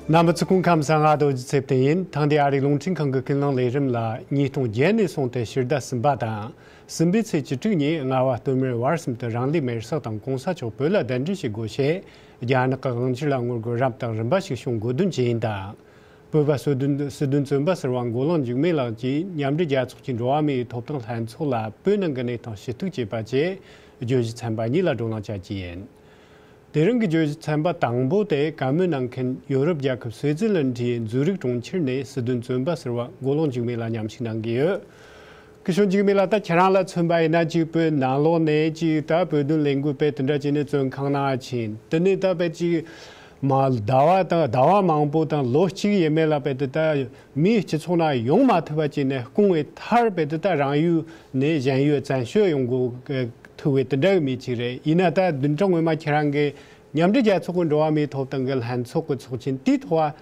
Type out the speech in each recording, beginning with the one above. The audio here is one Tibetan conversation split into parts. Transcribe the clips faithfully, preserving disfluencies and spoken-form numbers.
རྣམ་པ་ཚོ་སྐུ་ཁམས་བཟང་། ང་རྡོ་རྗེ་ཚེ་བརྟན་ཡིན། ཐེངས་འདིའི་ཨ་རིའི་རླུང་འཕྲིན་ཁང་གི་ཀུན་གླེང་ལས་རིམ་ལ་ཉིས་སྟོང་བརྒྱད་ནས་བཟུང་སྟེ་ཕྱི་ཟླ་གསུམ་པ་དང་གསུམ་པའི་ཚེས་བཅུ་དྲུག་ཉིན་རྔ་བ་སྟོད་སྨད་བར་གསུམ་དུ་རང་ལུས་མེར་སྲེག་དང་གོང་ས་མཆོག་བོད་ལ་གདན་འདྲེན་བྱེད་དགོས་ཞེས་རྒྱ་ནག་གི་དབང་སྒྱུར་ལ་ངོ་རྒོལ་རབ་དང་རིམ་པ་ཞིག་བྱུང་དགོས་དོན་ཇི་ཡིན་དང་། བོད་པ་སྲིད་དོན་སྲིད་དོན་བཙོན་པ་ཟུར་པ་མགོ་ལོག་འཇིགས་མེད་ལགས་ཀྱིས་མཉམ་འབྲེལ་རྒྱལ་ཚོགས་ཀྱི་འགྲོ་བ་མིའི་ཐོབ་ཐང་ལྷན་ཚོགས་ལ་བོད་ནང་གི་གནས་སྟངས་ཞུ་གཏུག་བྱས་པ་བཅས་བརྗོད་གཞི་ཚན་པ་གཉིས་ལ་བགྲོ་གླེང་བྱ་རྒྱུ་ཡིན། དེ་རིང་གི་བརྗོད་གཞི་ཚན་པ་དང་པོ་དེ་བཀའ་མོལ་གནང་མཁན་ཡོ་རོབ་རྒྱལ་ཁབ་སུད་སི་ལན་གྱི་ཛུ་རིག་གྲོང་ཁྱེར་ནས་སྲིད་དོན་བཙོན་པ་ཟུར་པ་མགོ་ལོག་འཇིགས་མེད་ལགས་མཉམ་ཞུགས་གནང་གི་ཡོད། སྐུ་ཞབས་འཇིགས་མེད་ལགས། ད་ཁྱེད་རང་ལ་མཚོན་པ་ཡིན་ན་ཅིག་བོད་ནང་ལོགས་ནས་ཅིག་ད་བོད་དོན་ལས་འགུལ་སྤེལ་དེ་འདྲ་བྱས་ནས་བཙོན་ཁང་ནང་ཕྱིན། དེ་ནས་ད་བོད་ཅིག་མ་ཟླ་བ་དང་ཟླ་བ་མང་པོ་དང་ལོ་གཅིག་ཡས་མས་ལ་བོད་དུ་ད་མིའི་སྤྱི་ཚོགས་ནང་ཡོང་མ་ཐུབ་པ་བྱས་ནས་སྐུང་བའི་མཐར་བོད་དུ་ད་རང་ཡུལ་ནས་གཞན་ཡུལ་བཙན་བྱོལ་ཡོང་དགོས་ཐུག་པའི་དེ་འདྲ་གི་མི་ཅིག་རེད། ཡིན་ན་ད་བདུན་ཕྲག་སྔོན་མ་ཁྱེད་རང་གིས་མཉམ་འབྲེལ་རྒྱལ་ཚོགས་ཀྱི་འགྲོ་བ་མིའི་ཐོབ་ཐང་གི་ལྷན་ཚོགས་ཀྱི་ཚོགས་ཆེན་དེའི་ཐོག་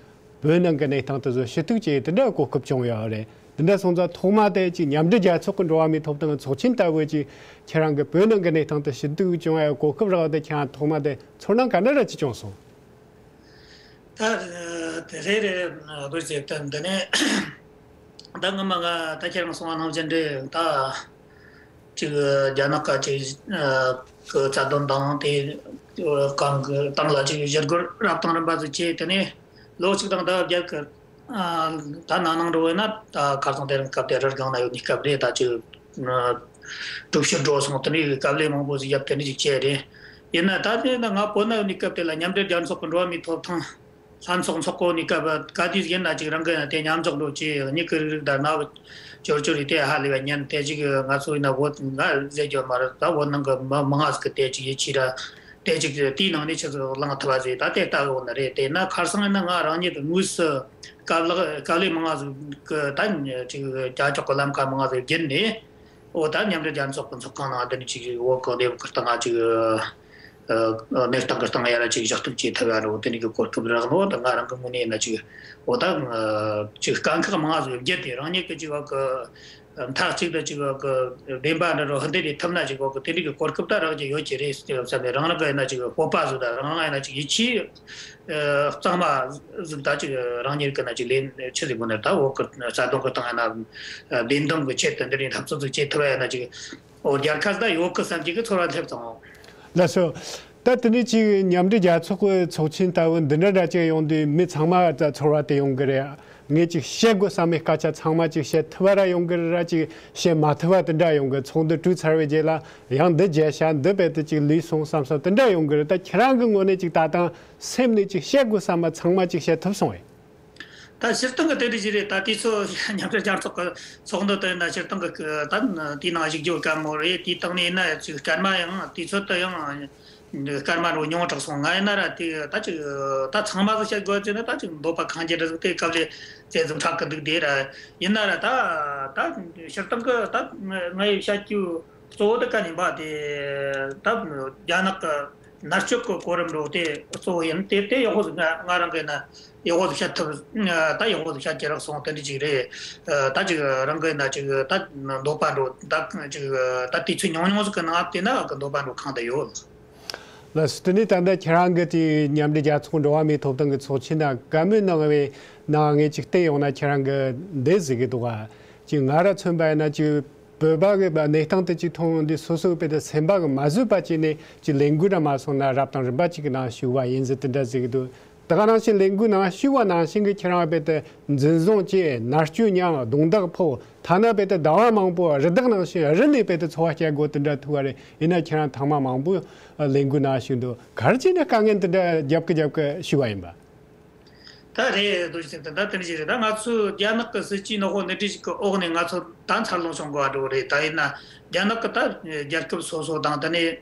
བོད་ནང་གི་གནས་སྟངས་དེ་ཚོ་ཞུ་གཏུག་བྱས་དེ་འདྲ་གོ་སྐབས་བྱུང་ཡོད་རེད། དེ་འདྲ་སོང་ཙང་ཐོག་མ་དེ་ཅིག་མཉམ་འབྲེལ་རྒྱལ་ཚོགས་ཀྱི་འགྲོ་བ་མིའི་ཐོབ་ཐང་གི་ཚོགས་ཆེན་ལྟ་བུ་ཅིག་ཁྱེད་རང་གིས་བོད་ནང་གི་གནས་སྟངས་དེ་ཞུ་གཏུག་བྱུང་ཡ་གོ་སྐབས་རག་དེ་ཁྱེད་རང་ཐོག་མ་དེ་ཚོར་སྣང་ག་འདྲ་ར་ཅིག་བྱུང་སོང་། ད་དེ་རེད་རེད། རྡོ་རྗེ་ད་འདི་ནས་ད་སྔོན་མ་ང་ད་ཁྱེད་རང་གསུངས་པ་ནང་བཞིན་རེད། ད་ཅིག་རྒྱ་ནག་ག་ཅིག་གི་རྩ་དོན་དང་དེ་གང་གི་སྟེང་ལ་ཅིག་ཞི་རྒོལ་རབ་དང་རིམ་པ་ཟིག་བྱས། དེ་ནས་ལོ་གཅིག་དང་ཟླ་བ་བརྒྱད་གི་ད་ན་ནིང་འགྲོ་བས་ན་ད་ཁ་སང་དེ་རིང་སྐབས་དེ་རི་སྒང་ན་ཡོད་ནི་སྐབས་རེད། ད་ཅིག་གྲོས་ཞིབ་འགྲོ་སོང་། དེ་ནས་དཀའ་ལས་མང་པོ་ཟིག་བརྒྱབ། དེ་ནས་ཅིག་བྱས་རེད། ཡིན་ན་ད་དེ་ན་ང་བོད་ན་ཡོད་ནི་སྐབས་དེ་ལ་མཉམ་འབྲེལ་རྒྱལ་ཚོགས་ཀྱི་འགྲོ་བ་མིའི་ཐོབ་ཐང་ལྷན་ཚོགས་འཚོགས་གོ་ནི་སྐབས་ག་དུས་ཡིན་ན་ཅིག་རང་གི་དེ་མཉམ་འཇོག་འགྲོ་ཅིག་མྱིག་གི་རིག་རིག་དང་རྣ་བ་ཅོར་ཅོར་རེད། དེ་ཧ་ལས་པ་ཉན། དེ་ཅིག་ང་ཚོ་ཡིན་ན་བོད་ང་ཟེར་རྒྱུ་མ་རེད། ད་བོད་ནང་གི་མི་མང་ང་ཟིག་གི་དེ་ཅིག་ཡིད་ཆེས་ར་དེ་ཅིག་དེའི་ནང་ནས་ཆི་ཟིག་བླངས་ཐུབ་པ་ཟིག་ད་དེ་ལྟ་གི་འོ་ན་རེད། དེ་ན་ཁར་སང་ཡིན་ན་ང་རང་ཉིད་དུ་དངོས་སུ་དཀའ་ལས་དཀའ་ལས་མང་ང་ཟིག་གི་ད་ཅིག་ཀྱག་ཀྱོག་གི་ལམ་ཁ་མང་ང་ཟིག་བརྒྱུད་ནས། འོ་ད་མཉམ་འབྲེལ་རྒྱལ་ཚོགས་ཀྱི་ཚོགས་ཁང་ནང་འདི་ནས་ཅིག་འོག་གི་ལས་བཀུར་སྟངས་ང་ཅིག་གནས་སྟངས་ཀྱི་སྟེང་ཡར་ཅིག་ཞུ་གཏུག་བྱེད་ཐུབ་ཡ་རོ། དེ་ནས་གི་གོ་སྐབས་རག་ནོ་ད་ང་རང་གི་ངོས་ནས་ན་ཅིག་འོ་ད་ཅིག་དཀའ་ཁག་མང་ང་ཟིག་བརྒྱུད་དེ་རང་ཉིད་ཀྱི་ཅིག་འོག་གི་མཐའ་གཅིག་ཏུ་ཅིག་འོག་གི་བདེན་པ་འདྲ་རོ་ཧི་འདི་རེད་ཐུབ་ན་ཅིག་འོག་གི་དེ་འདྲ་གི་གོ་སྐབས་ད་རག་རྒྱུ་ཡོད་ཀྱི་རེད་བསམ་ནས། རང་རང་གི་ཡིན་ན་ཅིག་སྤོབས་པ་ཟིག་དང་རང་རང་ཡིན་ན་ཅིག་ཡིད་ཆེས་གཙང་མ་ཟིག་ད་ཅིག་རང་ཉིད་ཀྱི་ན་ཅིག་ལས་ཆི་ཟིག་དགོས་ན་ད་འོག་གི་རྩ་དོན་གི་སྟེང་ཡིན་ན་བདེན་དོན་གི་ཆེད་དུ་འདི་རིང་འཐབ་རྩོད་ཟིག་བྱེད་ཐུབ་ཡ་ན་ཅིག་འོ་རྒྱལ་ཁ་ཟིག་ད་ཡོད་གི་བསམ་གྱི་གི་ཚོར་བ་སླེབས་སོང་། ལགས་སོ། ད་དེ་ནས་ཅིག་མཉམ་འབྲེལ་རྒྱལ་ཚོགས་ཀྱི་ཚོགས་ཆེན་ལྟ་བུ་འདི་འདྲ་འདྲ་ཅིག་ཡོང་དུས་མི་ཚང་མ་ད་ཚོར་བ་དེ་ཡོང་གི་རེད། ངས་ཅིག་བཤད་དགོས་བསམ་མེད་སྐད་ཆ་ཚང་མ་ཅིག་བཤད་ཐུབ་པ་ར་ཡོང་གི་རེད་ར་ཅིག་བཤད་མ་ཐུབ་པ་དེ་འདྲ་ཡོང་གི། ཚོགས་འདུ་གྲོལ་ཚར་བའི་རྗེས་ལ་ཡང་འདི་བརྗེད་ཤག་འདི་རྦད་དེ་ཅིག་ལུས་སོང་བསམ་བསམ་དེ་འདྲ་ཡོང་གི་རེད། ད་ཁྱེད་རང་གི་ངོས་ནས་ཅིག་ད་དང་སེམས་ནས་ཅིག་བཤད་དགོས་བསམ་པ་ཚང་མ་ཅིག་བཤད་ཐུབ་སོང་བས། ད་སྤྱིར་བཏང་གི་དེ་འདྲ་ཞིག་རེད། ད་དུས་ཚོད་མཉམ་འབྲེལ་རྒྱལ་ཚོགས་ཀྱི་ཚོགས་འདུ་དེ་ཡིན་ན་སྤྱིར་བཏང་གི་ད་དེའི་ནང་ཞུགས་རྒྱུ་དཀའ་མོ་རེད། དེའི་སྟེང་ནས་ཡིན་ན་ཅིག་སྐར་མ་ཡང་དུས་ཚོད་དུ་ཡང་སྐར་མ་རུ་ཉུང་དྲགས་སོང་། ང་ཡིན་ན་ར་དེ་ད་ཅིག་ད་ཚང་མ་ཟིག་བཤད་དགོས་ཅེ་ན་ད་ཅིག་འདོད་པ་ཁེངས་རྒྱུ་རེད་ཟིག་དེ་སྐབས་ལས་ཙེ་ཟིག་ཁྲག་གི་འདུག་དེ་ར་ཡིན་ན་ར་ད་ད་སྤྱིར་བཏང་གི་ད་ང་ཡི་བཤད་རྒྱུ་གཙོ་བོ་དེ་ག་ནས་པ་དེ་ད་རྒྱ་ནག་གི་མནར་གཅོད་ཀྱི་གོ་རིམ་རོ་དེ་གཙོ་བོ་ཡིན། དེ་དེ་ཡག་པོ་ཟིག་ང་ང་རང་གི་ན་ཡག་པོ་ཟིག་བཤད་ཐུབ། ད་ཡག་པོ་ཟིག་བཤད་ཀྱི་རག་སོང་། དེ་འདྲ་ཅིག་རེད། ད་ཅིག་རང་གི་ན་ཅིག་ད་འདོད་པ་འགྲོ་ད་ཅིག་ད་དུས་ཚོད་ཉུང་ཉུང་ཟིག་གི་ནང་དེ་ན་གི་འདོད་པ་འགྲོ་གང་དུ་ཡོད། ལགས་སོ། དེ་ནས་ད་ལྟ་ཁྱེད་རང་གི་དེ་མཉམ་འབྲེལ་རྒྱལ་ཚོགས་འགྲོ་བ་མིའི་ཐོབ་ཐང་གི་ཚོགས་ཆེན་ནང་བཀའ་མོལ་གནང་བའི་ནང་ངས་ཅིག་བལྟས་ཡོང་ན་ཁྱེད་རང་གི་འདི་ཟེར་གི་འདུག་ག་ཅིག་ང་ར་མཚོན་པ་ཡིན་ན་ཅིག་བོད་པ་གི་གནས་སྟངས་དེ་ཅིག་མཐོང་ཡོང་དུས་སོ་སོ་གི་དཔེ་དེ་སེམས་པ་གི་མ་བཟོད་པ་བྱས་ནས་ཅིག་ལས་འགུལ་ར་མ་སོང་ན་རབ་དང་རིམ་པ་ཅིག་གི་ནང་ཞུགས་པ་ཡིན་ཟེར་དེ་འདྲ་ཟེར་གི་འདུག་ད་ག་ནང་བཞིན་ལས་འགུལ་ནང་ཞུགས་པ་ནང་བཞིན་གི་ཁྱེད་རང་དཔེ་དེ་འཛིན་བཟུང་བྱས། མནར་གཅོད་མྱངས། རྡུང་རྡེག་ཕོག་ཐ་ན་དཔེ་དེ་ཟླ་བ་མང་པོ་རི་དྭགས་ནང་བཞིན་རི་ནས་དཔེ་དེ་འཚོ་བ་སྐྱེལ་དགོས་དེ་འདྲ་ཐུག་པ་རེད། ཡིན་ན་ཁྱེད་རང་ཐེངས་མ་མང་པོ་ལས་འགུལ་ནང་ཞུགས་འདུག་ག་རེ་བྱས་ནས་དཀའ་ངལ་དེ་འདྲ་རྒྱབ་ཀི་རྒྱབ་ཀི་ཞུགས་པ་ཡིན་པ། ད་རེད། རྡོ་རྗེ་ཟེར་དེ་ད་དེ་འདྲ་ཞིག་རེད། ད་ང་ཚོ་རྒྱ་ནག་གི་སྲིད་ཇུས་ནག་པོ་འདི་འདྲ་ཞིག་གི་འོག་ནས་ང་ཚོ་ད་འཚར་ལོངས་བྱུང་དགོས་པ་འགྲོ་གི་རེད། ད་ཡིན་ན་རྒྱ་ནག་གི་ད་རྒྱལ་ཁབ་སོ་སོ་དང་དེ་ནས་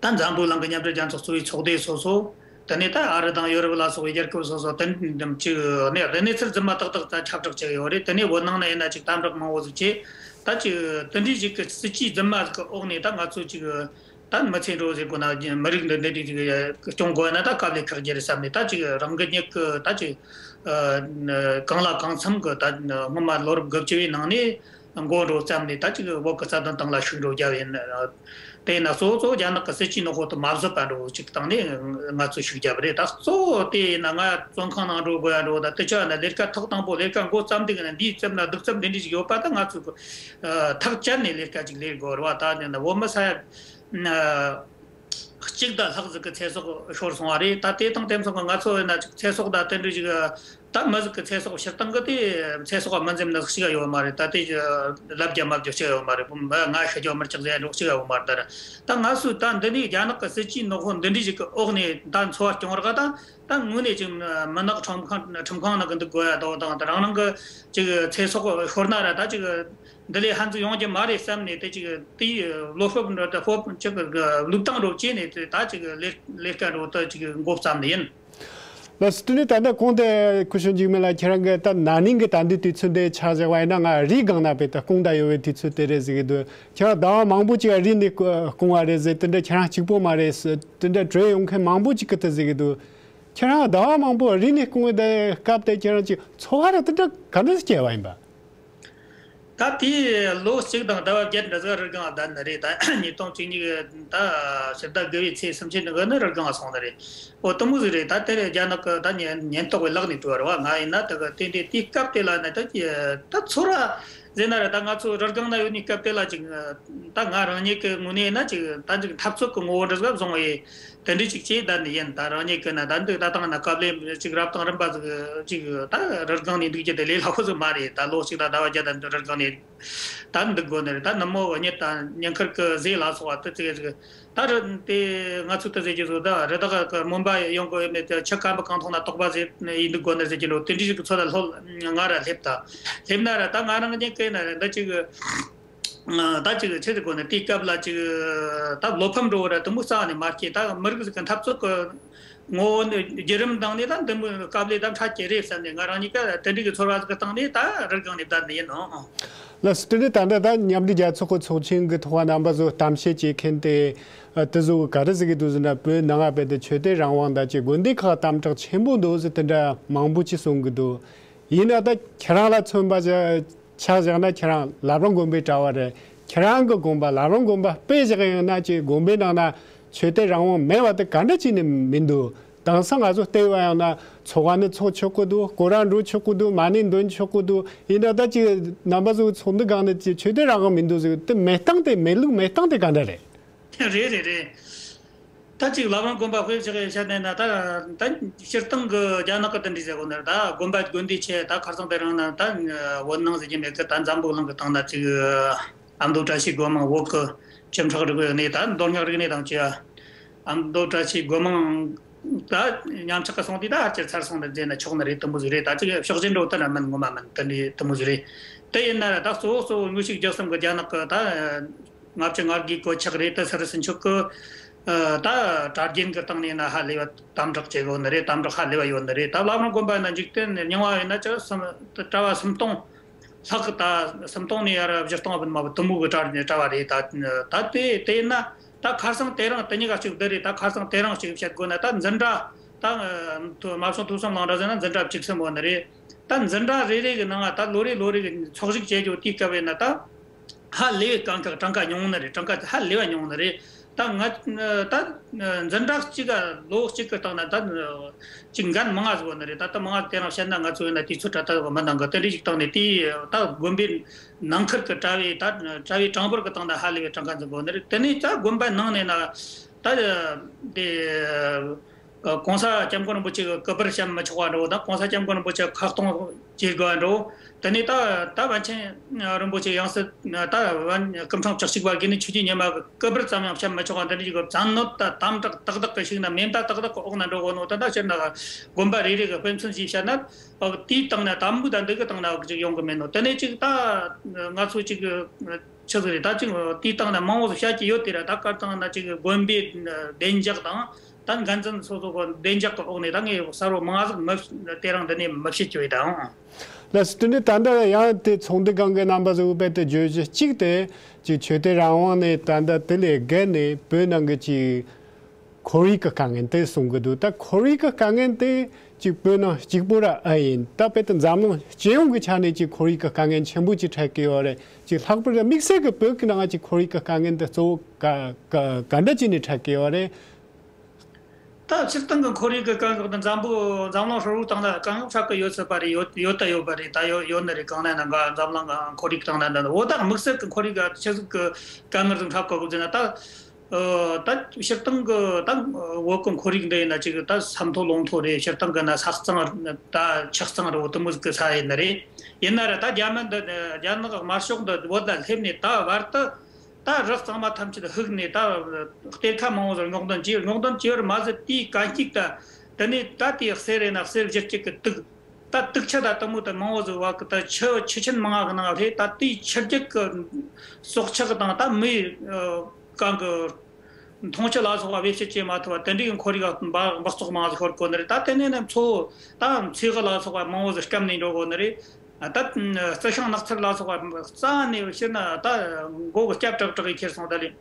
ད་འཛམ་བུ་གླིང་གི་མཉམ་འབྲེལ་རྒྱལ་ཚོགས་གཙོ་བོའི་ཚོགས་སྡེ་སོ་སོ། དེ་ནས་ད་ཨ་རི་དང་ཡོ་རོབ་ལ་སོགས་པའི་རྒྱལ་ཁབ་སོ་སོ་དེ་འདྲ་ཅིག་ནས་གནས་ཚུལ་རྫུན་མ་ཏག་ཏག་ད་ཁྱབ་བསྒྲགས་བྱེད་ཀྱི་ཡོད་རེད། དེ་ནས་བོད་ནང་ན་ཡིན་ན་ཅིག་དམ་དྲག་མང་བོ་ཟིག་བྱས། ད་ཅིག་དེ་འདྲའི་ཞིག་གི་སྲིད་ཇུས་རྫུན་མ་ཟིག་གི་འོག་ནས་ད་ང་ཚོ་ཅིག་ད་མི་ཚེ་འགྲོ་ཟེར་དགོས་ན་མི་རིགས་འདི་འདི་འདྲ་ཅིག་སྐྱོང་དགོས་ན་ད་དཀའ་ལས་ཁག་རྒྱུ་རེད་བསམ་ནས། ད་ཅིག་རང་གི་མྱིག་གི་ད་ཅིག་གང་ལ་གང་འཚམ་གི་ད་སྔོན་མ་ལོ་རབས་དགུ་བཅུ་བའི་ནང་ནས། མགོ་འགྲོ་བརྩམས་ནས་ད་ཅིག་བོད་ཀྱི་རྩ་དོན་སྟེང་ལ་ཤུགས་འགྲོ་རྒྱབ་ཡིན། དེ་ཡིན་ན་གཙོ་བོ་གཙོ་བོ་རྒྱ་ནག་གི་སྲིད་ཇུས་ནག་པོ་དེ་མ་བཟོད་པ་འགྲོ་ཅིག་བཏང་ནས་ང་ཚོས་ཤུགས་རྒྱབ་པ་རེད། ད་གཙོ་བོ་དེ་ཡིན་ན་ང་བཙོན་ཁང་ནང་འགྲོ་དགོས་ཡ་འགྲོ། ད་དེ་ཆ་ན་ལས་ཀ་ཐོག་དང་པོ་ལས་ཀ་འགོ་བརྩམས་དུས་ན་འདིའི་རྩིབ་ན་གདུག་རྩུབ་འདི་འདྲ་ཞིག་ཡོད་པ། ད་ང་ཚོས་ཐག་བཅད་ནས་ལས་ཀ་ཅིག་ལས་དགོས་རེད་བ། ད་ནི་བོད་མི་ས་ཡ་གཅིག་དང་ལྷག་ཟིག་གི་ཚེ་སྲོག་ཤོར་སོང་བ་རེད། ད་དེ་དང་དེ་མཚུངས་ཀྱི་ང་ཚོ་ཡིན་ན་ཅིག་ཚེ་སྲོག་དང་དེ་འདྲ་ཞིག་ད་མི་ཟིག་གི་ཚེ་སྲོག་སྤྱིར་བཏང་གི་དེ་ཚེ་སྲོག་མི་འཛེམ་ནི་ཞིག་ཡོད་མ་རེད། ད་དེ་ལབ་རྒྱ་མ་རྒྱ་ཞིག་ཡོད་མ་རེད། ང་ཤི་རྒྱུ་མི་ལྕགས་ཟེར་འགྲོ་ཞིག་ཡོད་མ་རེད། ད་ད་ང་ཚོས་ད་འདི་ནས་རྒྱ་ནག་གི་སྲིད་ཇུས་ནག་པོ་འདི་འདྲ་ཞིག་གི་འོག་ནས་ད་འཚོ་བ་སྐྱོང་རོགས། ད་ད་དངོས་གནས་ཅིག་མུན་ནག་ཁྲིམས་ཁང་ཁྲིམས་ཁང་ནང་གི་འདུག་དགོས་ཡ་དོ་དང་། ད་རང་རང་གི་ཅིག་ཚེ་སྲོག་ཤོར་ན་ར་ད་ཅིག་འདི་ལས་ཕན་ཚུན་ཡོང་རྒྱུ་མ་རེད་བསམ་ནས། དེ་ཅིག་དེའི་བློ་སྤོབས་འགྲོ་ད་སྤོབས་ཅིག་བློས་བཏང་འགྲོ་བྱས་ནས་དེ་ད་ཅིག་ལས་ལས་ཀ་འགྲོ་ད་ཅིག་འགོ་བརྩམས་ནི་ཡིན། ལགས་སོ། དེ་ནས་ད་ལྟ་གོང་དུ་སྐུ་ཞབས་འཇིགས་མེད་ལགས་ཁྱེད་རང་གིས་ད་ན་ནིང་གི་ད་འདི་དུས་ཚོད་འདི་ཆ་བཞག་པ་ཡིན་ན། ང་རིའི་སྒང་ན་དཔེ་ད་སྐུང་བསྡད་ཡོད་པའི་དུས་ཚོད་དེ་རེད་ཟེར་གི་འདུག་ཁྱེད་རང་ཟླ་བ་མང་པོ་ཅིག་རི་ནས་སྐུ་སྐུང་བ་རེད་ཟེར། དེ་འདྲ་ཁྱེད་རང་གཅིག་པོ་མ་རེད་ཟེར། དེ་འདྲ་བྲོས་ཡོང་མཁན་མང་པོ་ཅིག་གིས་དེ་ཟེར་གི་འདུག་ཁྱེད་རང་ཟླ་བ་མང་པོ་རི་ནས་སྐུང་བའི་དེ་སྐབས་དེ་ཁྱེད་རང་ཅིག་འཚོ་བ་ར་དེ་འདྲ་ག་འདྲ་སྐྱེལ་བ་ཡིན་པ། ད་དེའི་ལོ་གཅིག་དང་ཟླ་བ་བརྒྱད་འདྲ་ཟིག་རི་སྒང་བསྡད་ནི་རེད། ད་ཉིས་སྟོང་བཅུ་གཉིས་ཀྱི་ད་ཕྱི་ཟླ་དགུ་བའི་ཚེས་སུམ་ཅུ་ནང་གི་ནི་རི་སྒང་སོང་ནི་རེད། འོ་དེ་མོ་ཟིག་རེད། ད་དེ་རེད། རྒྱ་ནག་གི་ད་ཉེན་ཉེན་རྟོག་པའི་ལག་ནས་བྲོས་པ་རེད་བ། ང་ཡིན་ན་ད་གི་དེ་འདྲའི་དེའི་སྐབས་དེ་ལ་ནི་ད་ཀྱི་ད་ཚོར་བ་ཟེར་ན་ར། ད་ང་ཚོ་རི་སྒང་ན་ཡོད་ནི་སྐབས་དེ་ལ་ཅིག་ད་ང་རང་ཉིད་ཀྱི་ངོས་ནས་ཡིན་ན་ཅིག་ད་ཅིག་འཐབ་རྩོད་ཀྱི་ངོ་བོ་འདྲ་ཟིག་བཟུང་བའི་དེ་འདྲ་ཅིག་བྱས་བསྡད་ནི་ཡིན། ད་རང་ཉིད་ཀྱི་ན་ད་འདི་ད་ལྟ་ན་དཀའ་ལས་ཅིག་རབ་དང་རིམ་པ་ཟིག་ཅིག་ད་རི་སྒང་ནས་འདུག་རྒྱུ་དེ་ལས་སླ་པོ་ཟིག་མ་རེད། ད་ལོ་གཅིག་དང་ཟླ་བ་བརྒྱད་དང་རི་སྒང་ནས་ད་འདུག་དགོས་ནི་རེད། ད་ནུབ་མོ་གཉིད་དང་ཉིན་དཀར་གྱི་ཟས་ལ་སོགས་པ་དེ་ཙིག་ཟིག་ད་རི་དེ་ང་ཚོ་དེ་ཟེར་རྒྱུ་ཟིག་ད་རི་དྭགས་ཀྱི་མུན་པ་ཡོང་གི་ཡོད་མེད་དེ། ཆུ་སྐམ་པོ་གང་མཐོང་ན་དོགས་པ་ཟིག་ཡིན་འདུག་དགོས་ནི་ཟེར་གྱི་འདུག་དེ་འདྲ་ཞིག་གི་ཚོད་ལ་ལྷོད་ང་ར་སླེབས་ད་སླེབས་ན་ར། ད་ང་རང་གཉིས་ཀས་ན་ར་ད་ཅིག་ད་ཅིག་ཆི་ཟིག་གོ་ནི། དེའི་སྐབས་ལ་ཅིག་ད་བློ་ཕམ་འགྲོ་བ་ར་དེ་མོ་རྩ་ནས་མ་སྐྱེས། ད་མི་རིགས་ཟིག་གི་འཐབ་རྩོད་གི་ངོ་བོ་ནི་བརྒྱུད་རིམ་དང་ནི་ད་འདི་མོ་དཀའ་ལས་ད་འཕྲད་ཀྱི་རེད་བསམ་ནས། ང་རང་གཉིས་ཀ་དེ་འདྲ་གི་ཚོར་བ་ཟིག་གི་སྟེང་ནས་ད་རི་སྒང་ནས་བསྡད་ནི་ཡིན་ནོ། ལགས་སོ། དེ་ནས་ད་ལྟ་ད་མཉམ་འབྲེལ་རྒྱལ་ཚོགས་ཀྱི་ཚོགས་ཆེན་གྱི་ཐོག་རྣམ་པ་ཚོ་གཏམ་བཤད་བྱེད་མཁན་དེ་དེ་ཚོ་ག་རེ་ཟེར་གི་འདུག་ཟེར་ན། བོད་ནང་ང་བོད་དུ་ཆོས་དད་རང་དབང་དང་ཅིག་དགོན་སྡེ་ཁག་དམ་དྲག་ཆེན་པོ་འདུག་ཟེར་དེ་འདྲ་མང་པོ་ཅིག་གསུང་གི་འདུག་ཡིན་ན་ད་ཁྱེད་རང་ལ་མཚོན་པ་ཆ་བཞག་ན། ཁྱེད་རང་བླ་བྲང་དགོན་པའི་གྲྭ་བ་རེད། ཁྱེད་རང་གི་དགོན་པ་བླ་བྲང་དགོན་པ་དཔེ་བཞག་ཡོང་ན་ཅིག་དགོན་པའི་ནང་ན་ཆོས་དད་རང་དབང་མེད་པ་དེ་ག་འདྲ་བྱས་ནས་མི་འདུག་དེང་སང་ང་ཚོ་བལྟས་པ་ཡིན་ན་ཚོགས་པ་ནི་ཚོགས་ཆོག་གི་འདུག་སྐོར་ར་འགྲོ་ཆོག་གི་འདུག་མ་ཎི་འདོན་ཆོག་གི་འདུག་ཡིན་ན་ད་ཅིག་རྣམ་པ་ཚོའི་ཚོགས་འདུ་སྒང་ནས་ཅིག་ཆོས་དད་རང་དབང་མི་འདུག་ཟེར་དེ་མེད་སྟངས་དེ། མེད་ལུགས་མེད་སྟངས་དེ་ག་འདྲ་རེད། རེད་རེད་རེད། ད་ཅིག་བླ་བྲང་དགོན་པ་དཔེ་ཆ་བཞག་ནས་ན། ད་ད་སྤྱིར་བཏང་གི་རྒྱ་ནག་གི་དེ་འདྲ་ཟེར་གོ་ནི་རེད། ད་དགོན་པ་དགོན་སྡེ་ཆེ་ད་ཁ་སང་དེ་རིང་ན་ད་བོད་ནང་ཟེར་གྱི་མེད་གི། ད་འཛམ་བུ་གླིང་གི་སྟེང་ན་ཅིག་ཨ་མདོ་བཀྲ་ཤིས་སྒོ་མང་བོད་ཀྱི་ཁྱིམ་བདག་རིག་གནས་དང་མདོ་སྔགས་རིག་གནས་དང་བཅས། ཨ་མདོ་བཀྲ་ཤིས་སྒོ་མང་ད་ཉམས་ཆག་གི་སོང་དུས་ད་ཕལ་ཆེར་ཚར་སོང་ནི་ཟེར་ན་ཆོག་ནི་རེད། དེ་མོ་ཟིག་རེད། ད་ཅིག་ཕྱོགས་ཞེན་འགྲོ་དེ་ར་མིན། ངོ་མ་མིན། དེ་འདྲའི་དེ་མོ་ཟིག་རེད། དེ་ཡིན་ན་ར་ད་གཙོ་བོ་གཙོ་བོ་དངོས་ཤུགས་བརྒྱུད་གསུམ་གི་རྒྱ་ནག་གི་ད་ལྔ་བཅུ་ང་དགུའི་གོད་ཆག་རེད། ད་སི་རི་སུན་ཆོག་གི་ད་གྲྭ་རྒན་གི་སྟེང་ནས་ན་ཧ་ལས་པ་དམ་དྲག་བྱེད་གོ་ནི་རེད། དམ་དྲག་ཧ་ལས་པ་ཡོད་ནི་རེད། ད་བླ་བྲང་དགོན་པ་ན་འཇིག་རྟེན་རྙིང་བ་ཡིན་ན་ཅིག་གྲྭ་བ་སུམ་སྟོང་ལྷག་གི། ད་སུམ་སྟོང་ནས་ཡར་བཞི་སྟོང་བུད་མ་བུ་དུ་མོ་གི་གྲྭ་གྲྭ་བ་རེད། ད་ད་དེ་དེ་ཡིན་ན་ད་ཁ་སང་དེ་རིང་དེ་གཉིས་ཀ་གཅིག་འདི་རེད། ད་ཁ་སང་དེ་རིང་གཅིག་བཤད་དགོས་ན། ད་འཛིན་གྲྭ་ད་མ་བྱུང་ཐུགས་བསམ་ལང་འདྲ་ཟེར་ན་འཛིན་གྲྭ་བཅུ་གསུམ་ཡོད་ནི་རེད། ད་འཛིན་གྲྭ་རེ་རེ་གི་ནང་ང་ད་ལོ་རེ་ལོ་རེ་གི་ཚོགས་ཞུགས་བྱེད་རྒྱུ་དེའི་སྐབས་ཡིན་ན་ད་ཧ་ལས་པའི་གང་ག་གྲངས་ཀ་ཉུང་ནི་རེད། གྲངས་ཀ་ཧ་ལས་པ་ཉུང་ནི་རེད། ད་ང་ད་འཛིན་གྲྭ་གཅིག་ག་ལོ་གཅིག་གི་སྟེང་ན་ད་ཅིག་འགན་མང་ང་ཟིག་ཡོད་ནི་རེད། ད་ད་མང་ང་དེ་རིང་བཤད་ན་ང་ཚོ་ཡིན་ན་དུས་ཚོད་དྲ་ད་མི་འདང་གི། དེ་འདྲ་ཞིག་བཏང་ནས་དེ་ད་དགོན་པའི་ནང་ཁུལ་གྱི་གྲྭ་བའི་ད་གྲྭ་བའི་གྲངས་འབོར་གྱི་སྟེང་ན་ཧ་ལས་པའི་གྲངས་ཀ་འཛིན་དགོས་ནི་རེད། དེ་ནས་ད་དགོན་པ་ནང་ནས་ན་ད་དེ་༸གོང་ས་༸སྐྱབས་མགོན་རིན་པོ་ཆེ་གི་སྐུ་པར་བཤམས་མི་ཆོག་པ་འདྲ་བོ་དང་༸གོང་ས་༸སྐྱབས་མགོན་རིན་པོ་ཆེ་ཁ་གཏོང་བྱེད་དགོས་པ་འདྲ་བོ། དེ་ནས་ད་ད་པཎ་ཆེན་རིན་པོ་ཆེ་ཡང་སྲིད་ད་པཎ་སྐུ་ཕྲེང་བཅུ་གཅིག་པ་དགེ་འདུན་ཆོས་ཀྱི་ཉི་མ་གི་སྐུ་པར་ཙམ་ཡང་བཤམས་མི་ཆོག་པ་འདི་འདྲ་ཞིག་གི་བཙན་གནོན་དང་དམ་དྲག་ཏག་ཏག་གི་ཞིག་ན་མེ་མདའ་ཏག་ཏག་གི་འོག་ན་འགྲོ་གོ་ནོ། ད་ད་སྤྱིར་ན་དགོན་པ་རེ་རེ་གི་དཔེ་མཚོན་ཞིག་བཤད་ན། འོག་དེའི་སྟེང་ན་དམ་བུ་དང་འདི་གི་སྟེང་ན་འོག་ཅིག་ཡོང་གི་མེད་ནོ། དེ་ནས་ཅིག་ད་ང་ཚོ་ཅིག་ཆི་ཟིག་རེད། ད་ཅིག་དེའི་སྟེང་ན་མང་བོ་ཟིག་བཤད་ཀྱི་ཡོད་དེ་ར། ད་གར་སྟེང་ན་ཅིག་དགོན་པའི་བདེ་འཇགས་དང་ད་འགན་འཛིན་སོ་སོ་གི་བདེ་འཇགས་ཀྱི་འོག་ནས་ད་ངས་གསར་བོ་མང་ཟིག་མི་དེ་རིང་འདི་ནས་མི་བཤད་ཀྱི་ཡོད་དང་། ལགས་སོ། དེ་ནས་ད་ལྟ་ཡང་དེ་ཚོགས་འདུ་སྒང་གི་རྣམ་པ་ཚོ་དཔེ་དེ་བརྗོད་གཞི་གཅིག་དེ་ཅིག་ཆོས་དད་རང་དབང་ནས་ད་ལྟ་དེ་ལས་བརྒལ་ནས་བོད་ནང་གི་ཅིག་ཁོར་ཡུག་གི་དཀའ་ངལ་དེ་གསུང་གི་འདུག་ད་ཁོར་ཡུག་གི་དཀའ་ངལ་དེ་ཅིག་བོད་ནང་གཅིག་པོ་ར་ཨེ་ཡིན། ད་དཔེ་དེ་འཛམ་གླིང་སྤྱི་ཡོངས་ཀྱི་ཆ་ནས་ཅིག་ཁོར་ཡུག་གི་དཀའ་ངལ་ཆེན་པོ་ཅིག་འཕྲད་ཀྱི་ཡོད་རེད། ཅིག་ལྷག་པར་དམིགས་བསལ་གྱི་བོད་ཀྱི་ནང་ཅིག་ཁོར་ཡུག་གི་དཀའ་ངལ་འདི་གཙོ་བོ་ག་ག་ག་འདྲ་བྱས་ནས་འཕྲད་ཀྱི་ཡོད་རེད། ད་སྤྱིར་བཏང་གི་ཁོར་ཡུག་གི་དཀའ་ངལ་འདི་འཛམ་བུ་འཛམ་གླིང་ཧྲིལ་བོའི་སྟེང་ལ་དཀའ་ངལ་འཕྲད་ཀྱི་ཡོད་ཚོད་པ་རེད། ཡོད་ཡོད་ད་ཡོད་པ་རེད། ད་ཡོད་ཡོད་ནི་རེད། གང་ན་ན་འགའ་འཛམ་གླིང་གི་ཁོར་ཡུག་སྟེང་ན་འདི་འོ་ད་དམིགས་བསལ་གྱི་ཁོར་ཡུག་གི་ཆི་ཟིག་གི་དཀའ་ངལ་ཟིག་འཕྲད་གོ་གི་ཟེར་ན། ད་ཨ་ད་སྤྱིར་བཏང་གི་ད་བོད་གི་ཁོར་ཡུག་འདི་ཡིན་ན་ཅིག་ད་ས་མཐོ་ལུང་མཐོ་རེད། སྤྱིར་བཏང་གི་ན་ས་གཙང་ད་ཆུ་གཙང་རེད། འོ་དེ་མོ་ཟིག་གི་ས་ཡིན་ནི་རེད། ཡིན་ན་ར་ད་རྒྱ་མི་འདི་རྒྱ་ནག་དམར་ཤོག་འདི་བོད་ལ་སླེབས་ནས་ད་བར་དུ། ད་རི་གཙང་མ་ཐམས་ཅད་ཧུག་ནས་ད་གཏེར་ཁ་མང་བོ་ཟིག་སྔོག་འདོན་བྱས། སྔོག་འདོན་བྱས་པར་མ་ཟད་དེའི་གད་སྙིགས་ད་དེ་ནས་ད་དེ་གསེར་རེད་ན་གསེར་བཞུར་སྐྱེད་ཀྱི་དུག་ད་དུག་ཆུ་ད་དེ་མོ་ད་མང་བོ་ཟིག་བ་གི་ད་ཆུ་ཆུ་ཆེན་མང་ང་གི་ནང་སླེབས། ད་དེའི་ཆུ་རྒྱུད་ཀྱི་སྲོག་ཆགས་དང་ད་མིའི་གང་གི་འཐུང་ཆུ་ལ་སོགས་པ་བེད་སྤྱོད་བྱེད་མ་ཐུབ་པ་དེ་འདྲའི་ཁོར་ཡུག་འབག་འབག་བཙོག་མང་ཟིག་ཤོར་གོ་ནི་རེད། ད་དེ་ནས་ནི་མཚོ་ད་མཚེའུ་ལ་སོགས་པ་མང་བོ་ཟིག་སྐམ་ནས་འགྲོ་གོ་ནི་རེད། ད་རྩི་ཤིང་ནགས་ཚལ་ལ་སོགས་པ་རྩ་ནས་བཤད་ན་ད་མགོ་གི་སྐྱ་བྲག་བྲག་གིས་ཁྱེར་སོང་། ད་ལས་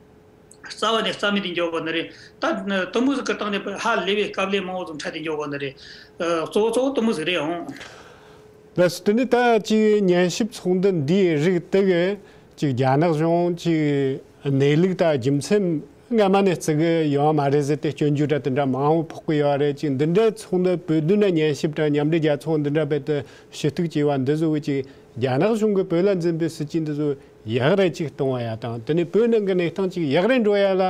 རྩ་བ་ནས་རྩ་མེད་དུ་འགྱོ་གོ་ནི་རེད། ད་དུ་མོ་ཟིག་གི་སྟེང་ནས་ཧ་ལས་པའི་དཀའ་ལས་མང་བོ་ཟིག་འཕྲད་དེ་འགྱོ་གོ་ནི་རེད། གཙོ་བོ་གཙོ་བོ་དུ་མོ་ཟིག་རེད་ཨང་། ལགས་སོ། དེ་ནས་ད་ཅིག་ཉན་ཞིབ་ཚོགས་འདུ་འདིའི་རིགས་དེ་གི་ཅིག་རྒྱ་ནག་གཞུང་ཅིག་གནས་ལུགས་དང་རྒྱུ་མཚན་སྔ་མ་ནས་བརྩི་གི་ཡོད་མ་རེད་ཟེར་ཏེ་སྐྱོན་བརྗོད་འདྲ་དེ་འདྲ་མང་བོ་ཕོག་གི་ཡོད་རེད། ཅིག་འདི་འདྲའི་ཚོགས་འདུ་བོད་དོན་ལ་ཉན་ཞིབ་དང་མཉམ་འབྲེལ་རྒྱལ་ཚོགས་འདི་འདྲ་བེད་དུ་ཞུ་གཏུག་བྱས་པ་འདི་བཟོ་བོ་ཅིག་རྒྱ་ནག་གཞུང་གི་བོད་ལ་འཛིན་པའི་སྲིད་ཇུས་འདི་ཚོ་ཡག་རེ་ཅིག་གཏོང་བ་ཡ་དང་། དེ་ནས་བོད་ནང་གི་གནས་སྟངས་ཅིག་ཡག་རེ་འགྲོ་ཡ་ལ་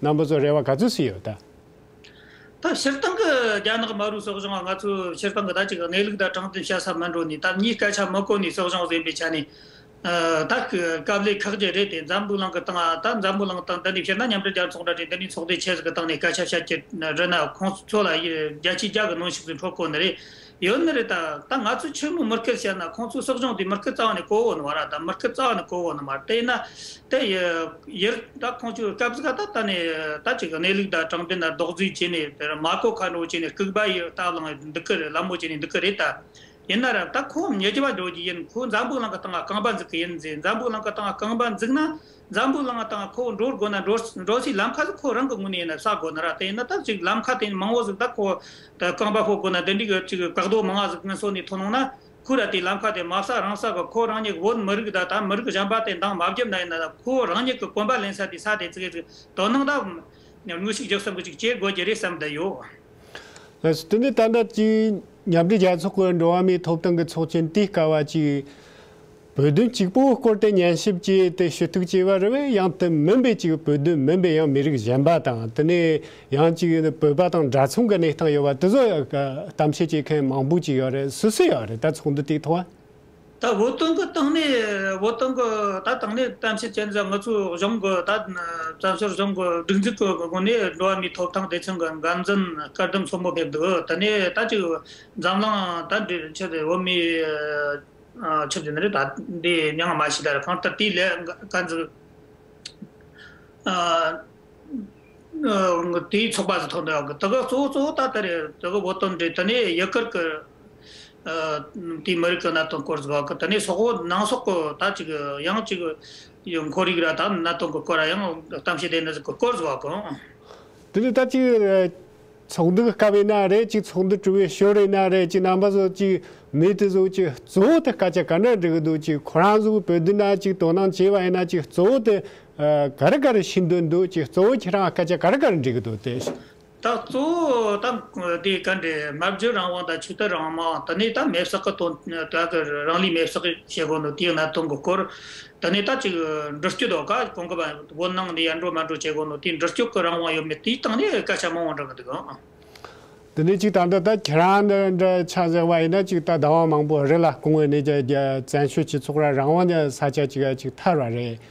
རྣམ་པ་ཚོ་རེ་བ་ག་ཚོད་ཅིག་ཡོད་ད། ད་སྤྱིར་བཏང་གི་རྒྱ་ནག་དམར་པོའི་སྲིད་གཞུང་ང་ཚོས་སྤྱིར་བཏང་གི་ད་ཅིག་གནས་ལུགས་དང་དྲང་བདེན་བཤད་ས་མི་འགྲོ་ནས། ད་མིའི་སྐད་ཆ་མི་གོ་ནས་སྲིད་གཞུང་ཟིན་པའི་ཆ་ནས། ཨ་ད་དཀའ་ལས་ཁག་རྒྱུ་རེད་དེ། འཛམ་བུ་གླིང་གི་སྟེང་ད་འཛམ་བུ་གླིང་སྟེང་འདི་ནས་བཤད་ན་མཉམ་འབྲེལ་རྒྱལ་ཚོགས་འདྲ་ཅིག་འདི་ནས་ཚོགས་སྡེ་ཆེ་ཟིག་གི་སྟེང་ནས་སྐད་ཆ་བཤད་རྒྱུ་རེད་ན། ཁོང་ཚོ་ལ་ཡི་བརྒྱ་ཆའི་བརྒྱ་གི་གནོན་ཤུགས་ཟིག་འཕྲོད་གོ་ནི་རེད། ཡོད་ནི་རེད། ད་ད་ང་ཚོས་ཆི་མོ་མི་སྐད་བཤད་ན་ཁོང་ཚོའི་སྲིད་གཞུང་དེ་མི་སྐད་རྩ་བ་ནས་གོ་གོ་ནི་མ་རེད། ད་མི་སྐད་རྩ་བ་ནས་གོ་གོ་ནི་མ་རེད། དེ་ཡིན་ན་དེ་ཡི་ཡིར་ད་ཁོང་ཚོའི་སྐབས་ཟིག་ད་ད་ནས་ད་ཅིག་གནས་ལུགས་དང་དྲང་བདེན་ལ་རྡོག་རྫིས་བྱས་ནས་དེར་མ་གོ་ཁ་འགྲོ་བྱས་ནས་ལྐུགས་པ་ཡི་ད་ལངས་འདུག་གི་རེད། ལད་མོ་བྱས་ནས་འདུག་གི་རེད་ད། ཡིན་ན་ར་ད་ཁོ་ཉེ་རྒྱུ་བ་འགྲོ་རྒྱུ་ཡིན། ཁོ་འཛམ་བུ་གླིང་གི་སྟེང་ང་རྐང་པ་འཛུགས་གི་ཡིན་ཟེར། འཛམ་བུ་གླིང་གི་སྟེང་ང་རྐང་པ་འཛུགས་ན་འཛམ་བུ་གླིང་གི་སྟེང་ང་ཁོ་འགྲོ་དགོས་ན་འགྲོ་འགྲོ་སའི་ལམ་ཁ་ཟིག་ཁོ་རང་གི་ངོས་ནས་ཡིན་ན་བསགས་དགོས་ནི་ར། དེ་ཡིན་ན་ད་ཅིག་ལམ་ཁ་དེ་མང་བོ་ཟིག་ད་ཁོ་ད་རྐང་པ་ཕོག་དགོས་ན་དེ་འདྲའི་གི་ཅིག་བཀག་རྡོ་མང་ང་ཟིག་ངན་སོ་ནས་ཐོན་ཡོང་ན། ཁོ་ར་དེ་ལམ་ཁ་དེ་མ་བསགས་རང་བསགས་གི་ཁོ་རང་ཉིད་བོད་མི་རིགས་ད་ད་མི་རིགས་གཞན་པ་དེ་འདང་མ་བརྒྱབ་ན་ཡིན་ན་ད་ཁོ་རང་ཉིད་གི་གོམ་པ་ལེན་ས་དེ་ས་དེ་ཙི་གེ་ཟིག་དོ་སྣང་ད་དངོས་ཤུགས་རྒྱག་བསམ་གི་ཅིག་བྱེད་དགོས་ཀྱི་རེད་བསམ་བསྡད་ཡོད། ལགས་སོ། དེ་ནས་ད་ལྟ་ཅིག་མཉམ་འབྲེལ་རྒྱལ་ཚོགས་ཀྱི་འགྲོ་བ་མིའི་ཐོབ་ཐང་གི་ཚོགས་ཆེན་དེའི་སྐབས་བ་ཅིག་བོད་དོན་གཅིག་པོའི་སྐོར་དེ་ཉན་ཞིབ་བྱས་ཏེ་ཞུ་གཏུག་བྱས་པ་རེད་བས། ཡང་དེ་མིན་པའི་ཅིག་བོད་དོན་མིན་པའི་ཡང་མི་རིགས་གཞན་པ་དང་། དེ་ནས་ཡང་ཅིག་བོད་པ་དང་འདྲ་མཚུངས་ཀྱི་གནས་སྟངས་ཡོད་པ་དེ་ཚོ་གཏམ་བཤད་བྱེད་མཁན་མང་པོ་ཅིག་ཡོད་རེད། སུ་སུ་ཡོད་རེད་ད་ཚོགས་འདུ་དེའི་ཐོག་བ། ད་བོད་དོན་གྱི་སྟེང་ནས་བོད་དོན་གྱི་ད་སྟེང་ནས་གཏམ་བཤད་བྱས་ན་ང་ཚོའི་གཞུང་གི་ད་བཙན་བྱོལ་གཞུང་གི་སྒྲིག་འཛུགས་ཀྱི་སྒོ་ནས་འགྲོ་བ་མིའི་ཐོབ་ཐང་སྡེ་ཚན་གྱི་འགན་འཛིན་བཀའ་བསྡུ་མཚོ་མོ་ཕེབས་འདུག་དེ་ནས་ད་ཅིག་འཛམ་གླིང་ད་འདི་ཆེད་དུ་བོད་མིའི་ཆེད་དུ་ནི་རེད། ད་འདི་མྱང་མ་ཤེས་ད་རེད། གང་ལྟར་དེའི་ལས་འགན་འཛིན། ཨ་དེའི་ཚོགས་པ་ཟིག་ཐོན་འདུག་གི། དེ་ག་གཙོ་བོ་གཙོ་བོ་ད་ལྟ་རེད། དེ་ག་བོད་དོན་རེད། དེ་ནས་ཡུ་གུར་གི་ཨ་དེའི་མི་རིགས་ཀྱི་གནད་དོན་སྐོར་ཟིག་གི། དེ་ནས་སོག་པོ་ནང་སོག་གི་ད་ཅིག་ཡང་ཅིག་ཡང་ཁོར་ཡུག་ར་ད་གནད་དོན་གི་སྐོར་ར་ཡང་གཏམ་བཤད་དེ་འདྲ་ཟིག་གི་སྐོར་ཟིག་གི། དེ་ནས་ད་ཅིག་ཚོགས་འདུ་གི་སྐབས་ཡིན་ན་རེད། ཅིག་ཚོགས་འདུ་གྲུབ་པའི་ཞོར་ཡིན་ན་རེད། ཅིག་རྣམ་པ་ཚོ་ཅིག་མི་དེ་ཚོ་ཅིག་གཙོ་བོ་དེ་སྐད་ཆ་ག་འདྲ་འདྲི་གི་འདུག་ཅིག་ཁོ་རང་ཚོ་བོད་དོན་ན་ཅིག་དོ་སྣང་བྱས་པ་ཡིན་ན་ཅིག་གཙོ་བོ་དེ་ཨ་ག་རེ་ག་རེ་ཤེས་འདོད་འདུག་ཅིག་གཙོ་བོ་ཁྱེད་རང་སྐད་ཆ་ག་རེ་ག་རེ་འདྲི་གི་འདུག་དེ། ད་གཙོ་བོ་ད་དེ་ག་འདྲ་སྨྲ་བརྗོད་རང་དབང་དང་ཆོས་དད་རང་དབང་། དེ་ནས་ད་མེ་སྲེག་གི་དོན་དག་གི་རང་ལུས་མེ་སྲེག་བྱེད་དགོས་ནོ་དེའི་གནད་དོན་གི་སྐོར། དེ་ནས་ད་ཅིག་འདྲི་གཅོད་དོ་ག་གོང་གི་བོད་ནང་ནས་ཡར་འགྲོ་མར་འགྲོ་བྱེད་དགོས་ནོ་དེའི་འདྲི་གཅོད་གི་རང་དབང་ཡོད་མེད་དེའི་སྟེང་ནས་སྐད་ཆ་མང་བོ་འདྲི་གི་འདུག་དེ་ནས་ཅིག་ད་ལྟ་ད་ཁྱེད་རང་འདི་འདྲ་ཆ་བཞག་པ་ཡིན་ན་ཅིག་ད་ཟླ་བ་མང་པོ་རི་ལ་སྐུ་ངོ་ནས་རྒྱ་རྒྱ་བཙན་བྱོལ་སྤྱི་ཚོགས་ར་རང་དབང་ཅན་ས་ཆ་ཅིག་ཅིག་ཐར་བ་རེད།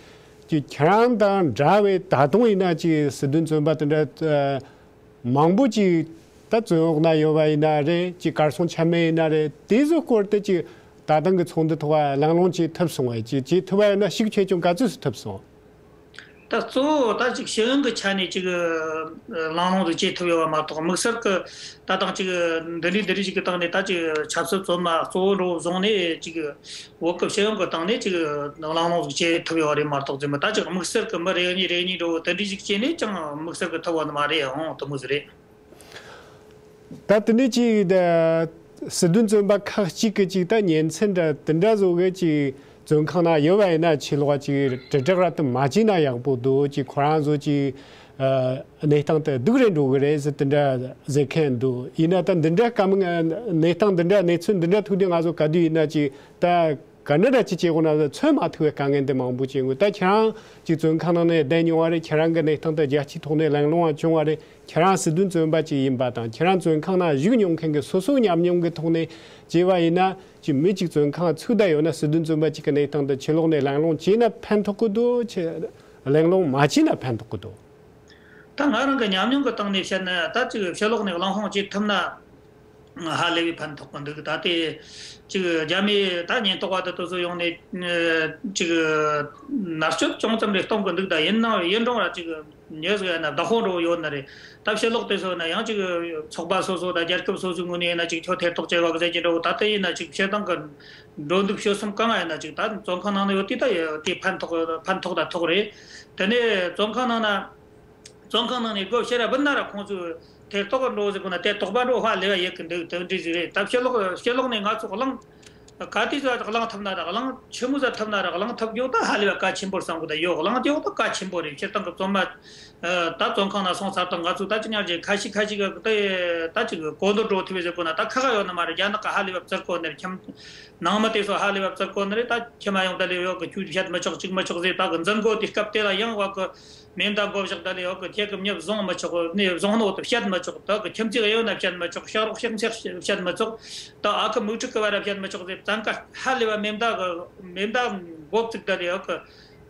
ཅིག་ཁྱེད་རང་དང་འདྲ་བའི་ད་དུང་ཡིན་ན་ཅིག་སྲིད་དོན་བཙོན་པ་དེ་འདྲ་ཨ་མང་པོ་ཅིག་ད་བཙོན་འོག་ན་ཡོད་པ་ཡིན་ན་རེད། ཅིག་གར་སོང་ཆ་མེད་ཡིན་ན་རེད། དེ་ཚོའི་སྐོར་དེ་ཅིག་ད་ཐེངས་ཀྱི་ཚོགས་འདུ་ཐོག་གླེང་སློང་ཅིག་ཐུབ་སོང་བས། ཅིག་ཅིག་ཐུབ་པ་ཡིན་ན་ཤུགས་ཆེ་ཆུང་ག་ཚོད་སུ་ཐུབ་སོང་། ད་གཙོ་བོ་ད་ཅིག་ཤེས་ཡོན་གྱི་ཆ་ནས་ཅིག་གླེང་སློང་ཟིག་བྱེད་ཐུབ་ཡོད་པ་མ་གཏོགས། དམིགས་བསལ་གྱི་ད་ཐེངས་ཅིག་འདི་འདྲའི་འདི་འདྲའི་ཞིག་གི་སྟེང་ནས་ད་ཅིག་ཆབ་སྲིད་བཙོན་མ་གཙོ་བོ་འདྲ་བོ་བཟུང་ནས་ཅིག་བོད་ཀྱི་ཤེས་ཡོན་གྱི་སྟེང་ནས་ཅིག་གླེང་སློང་ཟིག་བྱེད་ཐུབ་ཡོད་རེད་མ་གཏོགས། ཅིག་མི་ད་ཅིག་དམིགས་བསལ་གྱི་མི་རེ་གཉིས་རེ་གཉིས་འདྲ་བོ་དེ་འདྲའི་ཞིག་བྱས་ནས་ཅང་དམིགས་བསལ་གྱི་ཐུབ་ཡོད་ནི་མ་རེད་ཨང་། དེ་མོ་ཟིག་རེད། ད་དེ་ནས་ཅིག་ད་སྲིད་དོན་བཙོན་པ་ཁག་ཅིག་གི་ཅིག་ད་ཉིན་མཚན་འདྲ་དེ་འདྲ་བཟོ་གི་ཅིག་ བཙོན་ཁང་ནང་ཡོད་པ་ཡིན་ན་ཕྱི་ལོགས་ཅིག་དྲིལ་བསྒྲགས་ར་དུ་མ་བྱས་ན་ཡག་པོ་འདུག་ཅིག་ཁོ་རང་ཚོ་ཅིག་ཨ་གནས་སྟངས་དེ་སྡུག་རུ་འགྲོ་གི་རེད་ཟེར་དེ་འདྲ་ཟེར་མཁན་འདུག་ཡིན་ན་ད་འདི་འདྲ་བཀའ་མོལ་གནས་སྟངས་འདི་འདྲ་གནས་ཚུལ་འདི་འདྲ་ཐུག་དུས་ང་ཚོ་ག་དུས་ཡིན་ན་ཅིག་ད་ག་འདྲ་འདྲ་ཅིག་བྱེད་དགོས་ན་ཚོད་མ་ཐུག་པའི་དཀའ་ངལ་འདི་མང་པོ་ཅིག་ཡོང་གི་ད་ཁྱེད་རང་ཅིག་བཙོན་ཁང་ནང་ནས་བསྡད་མྱོང་བ་རེད། ཁྱེད་རང་གི་གནས་སྟངས་དེ་རྒྱལ་སྤྱིའི་ཐོག་ནས་གླེང་སློང་བ་བྱུང་བ་རེད། ཁྱེད་རང་སྲིད་དོན་བཙོན་པ་ཅིག་ཡིན་པ་དང་ཁྱེད་རང་བཙོན་ཁང་ནང་བཞུགས་མྱོང་མཁན་གྱི་སོ་སོའི་ཉམས་མྱོང་གི་ཐོག་ནས་བྱས་པ་ཡིན་ན། ཅིག་མི་གཅིག་བཙོན་ཁང་ཚུད་བསྡད་ཡོད་ན་སྲིད་དོན་བཙོན་པ་གཅིག་གི་གནས་སྟངས་དེ་ཕྱི་ལོགས་ནས་གླེང་སློང་བྱས་ན་ཕན་ཐོགས་ཀྱི་འདུག་ཅེས་གླེང་སློང་མ་བྱས་ན་ཕན་ཐོགས་ཀྱི་འདུག་ད་ང་རང་གི་ཉམས་མྱོང་གི་སྟེང་ནས་བཤད་ན་ད་ཅིག་ཕྱི་ལོགས་ནས་གླེང་སློང་བྱེད་ཐུབ་ན་ཧ་ལས་པའི་ཕན་ཐོགས་ཀྱི་འདུག་ད་ལྟའི་ཅིག་རྒྱ་མིའི་ད་ཉེན་རྟོག་པ་དེ་དེ་ཚོ་ཡོང་ནས་ཅིག་མནར་གཅོད་ཅུང་ཙམ་རེ་གཏོང་གི་འདུག་ད་ཡིན་ནའང་ཡིན་རུང་ར་ཅིག་ཉེ་ཟིག་ཡིན་ན་བདག་པོ་འགྲོ་ཡོད་ནི་རེད། ད་ཕྱི་ལོགས་དེ་ཚོ་ན་ཡང་ཅིག་ཚོགས་པ་སོ་སོ་དང་རྒྱལ་ཁབ་སོ་སོའི་ངོས་ནས་ཡིན་ན་ཅིག་ཁྱོད་ཐེ་གཏོགས་བྱས་པ་གི་ཟེར་གྱི་འདྲ་བོ། ད་ལྟ་ཡིན་ན་ཅིག་སྤྱིར་བཏང་གི་འགྲོ་འདུག་སྤྱོད་གསུམ་གང་ཡིན་ན་ཅིག་ད་བཙོན་ཁང་ནང་ན་ཡོད་དུས་ད་དེ་ཕན་ཐོགས་ཕན་ཐོགས་དང་ཐོགས་རེད། དེ་ནས་བཙོན་ཁང་ནང་ན་བཙོན་ཁང་ནང་ནས་སྒོ་ཕྱིར་ར་བུད་ན་ར་ཁོང་ཚོས་ཐེ་གཏོགས་འགྲོ་ཟེར་དགོས་ན་དེ་དོགས་པ་འགྲོ་ཧ་ལས་པ་ཡོད་གི་འདུག་དེ་འདྲ་ཟིག་རེད། ད་ཕྱི་ལོགས་ཕྱི་ལོགས་ནས་ང་ཚོ་གླེང་ག་དུས་ཟིག་གླེང་ཐུབ་ན་ར་གླེང་ཆི་མོ་ཟིག་ཐུབ་ན་ར་གླེང་ཐུབ་རྒྱུ་ད་ཧ་ལས་པ་གལ་ཆེན་པོར་བསམ་གི་ད་ཡོད། གླེང་རྒྱུ་ད་གལ་ཆེན་པོ་རེད། སྤྱིར་བཏང་གི་བཙོན་མ་ད་བཙོན་ཁང་ནང་སོང་ཚར་དང་ང་ཚོ་ད་ཅི་ཉར་གྱི་ཁ་ཤས་ཁ་ཤས་གི་ད་ད་ཅིག་གོ་འདོད་འགྲོ་ཐུབ་པའི་ཟེར་དགོས་ན་ད་ཁག་ཡོད་ནི་མ་རེད། རྒྱ་ནག་གི་ཧ་ལས་པ་བཙིར་གོ་ནི་རེད། ཁྱིམ་ནང་མི་དེ་ཚོ་ཧ་ལས་པ་བཙིར་གོ་ནི་རེད། ད་ཁྱིམ་མ་ཡོང་ད་ལས་ཡོད་གི་ཁྱོད་བཤད་མི་ཆོག་ཅིག་མི་ཆོག་ཟེར། ད་གི་འཛིན་གོ་དུས་སྐབས་དེ་ལ་ཡང་བ་གི་མེ་མདའ་འགོ་བཞག་ད་ལས་ཡོད་གི་ཁྱེད་གི་མྱི་བཟུང་མི་ཆོག་ནི་བཟུང་ནོ་དེ་བཤད་མི་ཆོག་ད་གི་ཁྱིམ་མཚེས་གཡོ་ན་བཤད་མི་ཆོག་ཤག་རོགས་ཤག་མཚེས་བཤད་མི་ཆོག་ད་ཨ་ཁུ་མིག་ཕྲུག་གི་བར་བཤད་མི་ཆོག་ཟེར། བཙན་བཀའ་ཧ་ལས་པ་མེ་མདའ་གི་མེ་མདའ་འགོ་བཙུགས་ད་ལས་ཡོད་གི་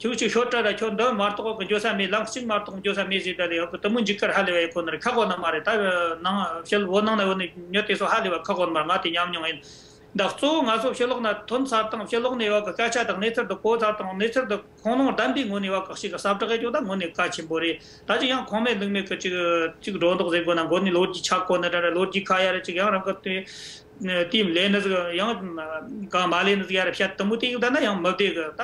ཁྱོད་ཅིག་ཤོད་དྲ་ར་ཁྱོད་འདི་མ་གཏོགས་གི་འགྱོ་ས་མེད། ལམ་གཅིག་མ་གཏོགས་འགྱོ་ས་མེད་ཟེར་ད་ལས་ཡོད་གི་དེ་མོ་འཇིགས་སྐར་ཧ་ལས་པ་ཡོད་གོ་ནི་རེད། ཁག་གོ་ནི་མ་རེད། ད་ནང་ཕྱི་བོད་ནང་ན་ཡོད་ནི་མྱི་དེ་ཚོ་ཧ་ལས་པ་ཁག་གོ་ནི་མ་རེད། ང་དེ་ཉམས་མྱོང་ཡིན། ད་གཙོ་བོ་ང་ཚོ་ཕྱི་ལོགས་ན་ཐོན་ཚར་དང་ཕྱི་ལོགས་ནས་ཡོད་གི་སྐད་ཆ་དང་གནས་ཚུལ་དུ་གོ་ཚར་དང་གནས་ཚུལ་དུ་ཁུངས་ལུང་ལྡན་པའི་ངོས་ནས་ཡོད་གི་ཞིག་གི་གསལ་བསྒྲགས་བྱེད་རྒྱུ་ད་དངོས་གནས་གལ་ཆེན་པོ་རེད། ད་ཅི་ཡང་ཁུངས་མེད་ལུང་མེད་གི་ཅིག་ཅིག་སྒྲོ་འདོགས་ཟེར་དགོས་ན་མགོ་ནས་ལོ་རྒྱུས་ཆག་གོ་ནི་འདྲ་འདྲ་ལོ་རྒྱུས་ཁ་ཡ་ར་ཅིག་ཡང་རང་གི་དེ་དེའི་ལས་ནི་ཟིག་ཡང་གང་མ་ལས་ནི་ཟིག་ཡ་ར་བཤད་དུ་མོ་དེ་ཡིན་ད་ན་ཡང་མི་བདེ་གི་ད་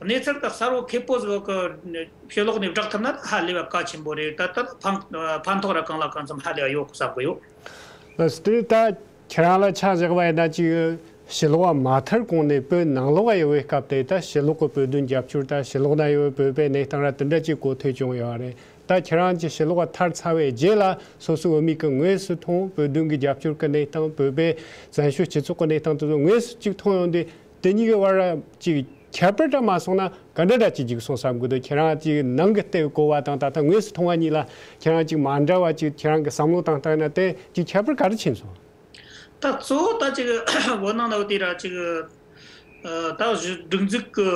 གནས་ཚུལ་དུ་གསལ་བོ་ཁེ་པོ་ཟིག་གི་ཕྱི་ལོགས་ནས་བསྒྲགས་ཐུབ་ན་ད་ཧ་ལས་པ་གལ་ཆེན་པོ་རེད། ད་ད་ཕན་ཕན་ཐོགས་ར་གང་ལ་གང་འཚམ་ཧ་ལས་པ་ཡོད་གི་བསམ་གི་ཡོད། ལགས་སོ། དེ་ད་ཁྱེད་རང་ལ་ཆ་བཞག་པ་ཡིན་ན་ཅིག་ཕྱི་ལོགས་མ་ཐར་གོང་ནས་བོད་ནང་ལོགས་ཡོད་པའི་སྐབས་དེ་ད་ཕྱི་ལོགས་ཀྱི་བོད་དོན་རྒྱབ་སྐྱོར་ད་ཕྱི་ལོགས་ན་ཡོད་བོད་པའི་གནས་སྟངས་ར་དེ་འདྲ་ཅིག་གོ་ཐོས་བྱུང་ཡོད་རེད། ད་ཁྱེད་རང་ཅིག་ཕྱི་ལོགས་ཐར་ཚར་བའི་རྗེས་ལ་སོ་སོའི་བུད་མེད་ཀྱི་དངོས་སུ་མཐོང་བོད་དོན་གྱི་རྒྱབ་སྐྱོར་གྱི་གནས་སྟངས་བོད་པའི་བཙན་བྱོལ་སྤྱི་ཚོགས་ཀྱི་གནས་སྟངས་དེ་ཚོ་དངོས་སུ་ཅིག་མཐོང་ཡོང་དུས་དེ་གཉིས་ཀྱི་བར་ཅིག་ཁྱད་པར་འདྲ་མ་སོང་ན་ག་འདྲ་འདྲ་ཅིག་འཇིགས་སོང་བསམ་གི་འདུག་ཁྱེད་རང་ཅིག་ནང་གི་ལྟེ་བའི་གོ་བ་དང་ད་ལྟ་དངོས་སུ་མཐོང་བ་གཉིས་ལ་ཁྱེད་རང་ཅིག་མ་འདྲ་བ་ཅིག་ཁྱེད་རང་གི་བསམ་བློ་བཏང་སྟངས་ན་དེ་ཅིག་ཁྱད་པར་ག་རེ་ཕྱིན་སོང་། ད་གཙོ་བོ་ད་ཅིག་བོད་ནང་ན་བོད་དེ་ར་ཅིག་ད་སྒྲིག་འཛུགས་ཀྱི་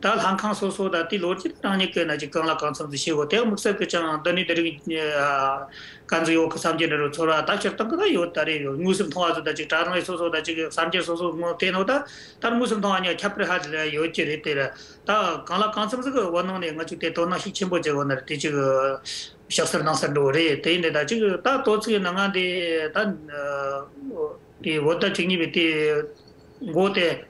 ད་ལྷན་ཁང་སོ་སོ་ད་དེ་ལོ་རྒྱུས་རང་ཉིད་ཀྱི་ན་ཅིག་གང་ལ་གང་འཚམ་ཟིག་བྱེད་དགོས། དེ་དམིགས་བསལ་གྱི་ཅང་འདི་ནས་འདི་རིགས་ག་ཚོད་ཡོད་གི་བསམ་གྱི་འདྲ་རུ་ཚོར་བ་ད་སྤྱིར་བཏང་གི་ད་ཡོད་ད་རེད། ཡོད་དངོས་སུ་མཐོང་བ་ཚོ་ད་ཅིག་གྲྭ་རང་ཡོད་སོ་སོ་ད་ཅིག་གསར་འགྱུར་སོ་སོ་ངོ་དེ་ནོ་ད་ད་དངོས་སུ་མཐོང་བ་ཉག་ཁྱད་པར་ཧ་ཅང་ཡོད་ཀྱི་རེད། དེ་ར་ད་གང་ལ་གང་འཚམ་ཟིག་གི་བོད་ནང་ནས་ང་ཚོས་དེ་དོ་སྣང་ཤུགས་ཆེན་པོ་བྱེད་དགོས་ན་རེད། དེ་ཅིག་ཕྱག་སར་ནང་སར་འགྲོ་རེད། དེ་ཡིན་དེ་ད་ཅིག་ད་དོ་ཚིགས་ནང་ང་དེ་ད་དེ་བོད་ཟླ་བཅུ་གཉིས་པའི་དེ་འགོ་དེ་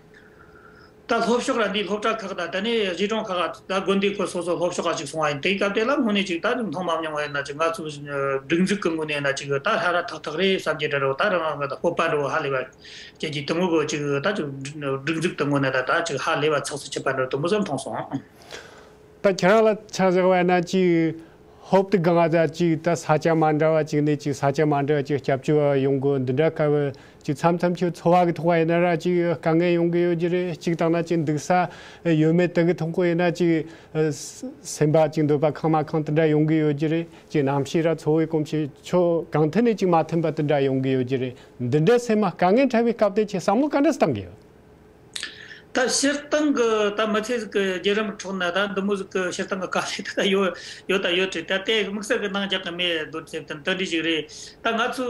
ད་ལྷོ་ཕྱོགས་ར་འདི་སློབ་གྲྭ་ཁག་དང་དེ་ནས་གཞིས་གྲོང་ཁག་ད་དགོན་སྡེ་ཁག་སོ་སོ་ལྷོ་ཕྱོགས་ཁག་ཅིག་སོང་བ་ཡིན། དེའི་སྐབས་དེ་ལ་དངོས་གནས་ཅིག་ད་མཐོང་མ་མྱོང་བ་ཡིན་ན་ཅིག་ང་ཚོ་སྒྲིག་འཛུགས་ཀྱི་ངོས་ནས་ན་ཅིག་ད་ཧྲ་ར་ཐག་ཐག་རེད་བསམ་གྱི་འདྲ་རོ། ད་རང་རང་གི་ད་སྤོབས་པ་འདྲ་བོ་ཧ་ལས་པ་སྐྱེ་གི་དེ་མོ་གི་ཅིག་ད་ཅིག་སྒྲིག་འཛུགས་ཀྱི་ངོས་ནས་ད་ད་ཅིག་ཧ་ལས་པ་ཚགས་སུ་ཆུད་པ་འདྲ་དེ་མོ་ཙམ་མཐོང་སོང་། ད་ཁྱེད་རང་ལ་ཆ་བཞག་པ་ཡིན་ན་ཅིག་ཧོབ་ཏེ་གང་ང་ད་ཅིག་ད་ས་ཆ་མ་འདྲ་བ་ཅིག་ནས་ཅིག་ས་ཆ་མ་འདྲ་བ་ཅིག་སྐྱབས་བཅོལ་བ་ཡོང་དགོས་འདི་འདྲ་དཀའ་བ་ཅིག་མཚམས་མཚམས་ཁྱོད་འཚོ་བ་གི་ཐོག་ཡིན་ན་ར་ཅིག་དཀའ་ངལ་ཡོང་གི་ཡོད་ཀྱི་རེད། གཅིག་བཏང་ན་ཅིག་འདུག་ས་ཡོད་མེད་དེ་གི་ཐོག་གོ་ཡིན་ན་ཅིག་སེམས་པ་ཅིག་འདོད་པ་ཁེངས་མ་ཁེངས་དེ་འདྲ་ཡོང་གི་ཡོད་ཀྱི་རེད། ཅིག་གནམ་གཤིས་ར་འཚོ་བའི་གོམས་གཤིས་ཕྱོགས་གང་ཐད་ནས་ཅིག་མ་མཐུན་པ་དེ་འདྲ་ཡོང་གི་ཡོད་ཀྱི་རེད། འདི་འདྲ་སེམས་མ་དཀའ་ངལ་འཕྲད་པའི་སྐབས་དེ་ཁྱེད་བསམ་བློ་ག་འདྲ་བཏང་གི་ཡོད། ད་སྤྱིར་བཏང་གི་ད་མི་ཚེ་ཟིག་གི་བརྒྱུད་རིམ་ཁྲོད་ན་ད་འདི་མོ་ཟིག་གི་སྤྱིར་བཏང་གི་དཀའ་ལས་ད་ད་ཡོད་ཡོད་ད་ཡོད་རེད། ད་དེ་དམིགས་བསལ་གི་སྣང་རྒྱག་གི་མེད་འདོད་ཚེ་དེ་འདི་འདྲ་ཞིག་རེད། ད་ང་ཚོ་